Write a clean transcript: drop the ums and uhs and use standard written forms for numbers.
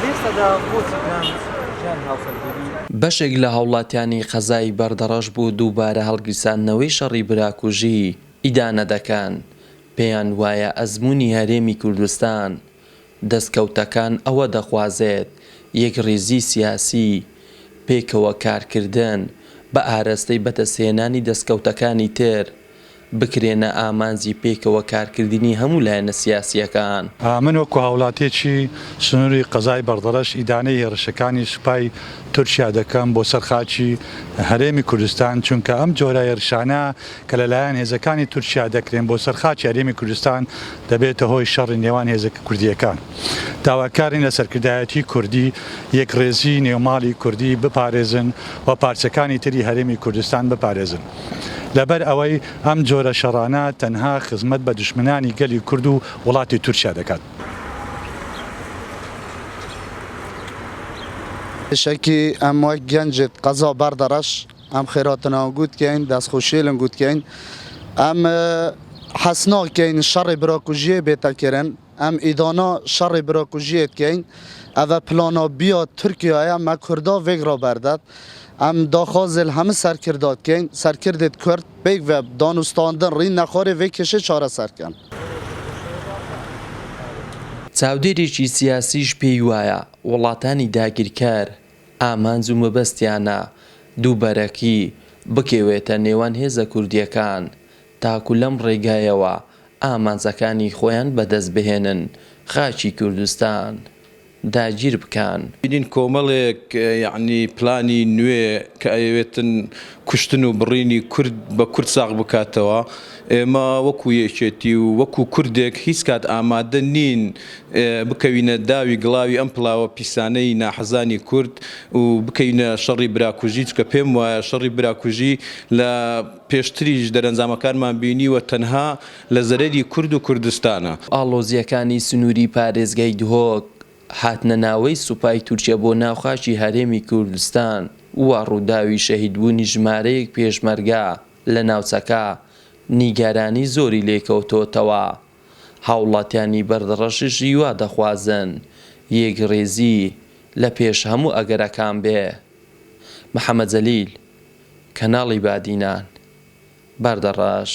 لێستەدا بۆچی گەنج ژیانی هاوسەرگیری؟ بەشێک لە هاوڵاتیانی قەزای بەردەڕەش بۆ دووبارە هەڵگیرساندنەوەی شەڕی براکوژی ئیدانە دەکەن، پێیان وایە ئەزموونی هەرێمی کوردستان دەستکەوتەکان ئەوە دەخوازێت یەکڕیزی سیاسی، پێکەوە کارکردن بە ئارەستەی بەدەستهێنانی دەستکەوتەکانی تر، بکرێنە ئامانجی پێکەوە کارکردنی هەموو لایەنە سیاسییەکان. من وەکو هاوڵاتیەکی سنوری قەزای بەڕدەڕەش ئیدانەی هێڕشەکانی سوپای تورکیا دەکەم بۆ سەر خاکی هەرێمی کوردستان، چونکە ئەم جۆرە هێرشانە کە لەلایەن هێزەکانی تورکیا دەکرێن بۆ سەر خاکی هەرێمی کوردستان دەبێتە هۆی شەڕی نێوان هێزە کوردییەکان. داواکارین لە سەرکردایەتی کوردی یەکڕێزی نێوماڵی کوردی بپارێزن و پارچەکانی تری هەرێمی کوردستان بپارێزن. لەبەر ئەوەی ئەم جۆرە شەڕانە تەنها خزمەت بە دوشمنانی گەلی کورد و وڵاتی تورکیا دەکات. پێشەکی ئەم وەک گەنجێت قەزا بەردەڕەش ئەم خێراتنان گوت کەین دەست خۆشیێلن گوت کەین ئەم حەس ناکەین شەڕێ براکوژیێ بێتە کرن ئەم ئیدانا شەڕێ براکوژیێت کەین ئەڤە پلانا بیا تورکیایە مە کوردا ڤێگ را بەردەد ئەم داخوازێل هەمە سەرکردات کەین سەرکردێت کورد پێکڤە دانوستاندن ڕی نەخارێ ڤێ کێشێ چارەسەر کەن. چاودێرێکی سیاسیش پێی وایە وڵاتانی داگیرکەر ئامانج و مەبەستیانە دووبەرەکی بکەوێتە نێوان هێزە کوردییەکان تاکو لەم ڕێگایەوە ئامانجەکانی خۆیان بەدەست بهێنن خاکی کوردستان داگیر بکەن. بینین کۆمەڵێک یەعنی پلانی نوێ کە ئەیەوێتن کوشتن و بڕینی کورد بە کورد ساغ بکاتەوە، ئێمە وەکو یەکێتی و وەکو کوردێک هیچ کات ئامادە نین بکەوینە داوی گڵاوی ئەم پڵاوە پیسانەی ناحەزانی کورد و بکەوینە شەڕی براکوژی، چونکە پێم وایە شەڕی براکوژی لە پێشتریش دەرەنجامەکانمان بینیوە تەنها لە زەرەری کورد و کوردستانە. ئاڵۆزییەکانی سنووری پارێزگای دهۆک، هاتنە ناوەی سوپای تورکیە بۆ ناو خاکی هەرێمی کوردستان و ڕووداوی شەهیدبوونی ژمارەیەک پێشمەرگە لە ناوچەکە، نیگەرانی زۆری لێکەوتۆتەوە. هاوڵاتیانی بەردەڕەشیش هیوا دەخوازن یەکڕیزی لە پێش هەموو ئەگەرەکان بێ. محەمەد جەلیل، کەناڵی بادینان، بەردەڕەش.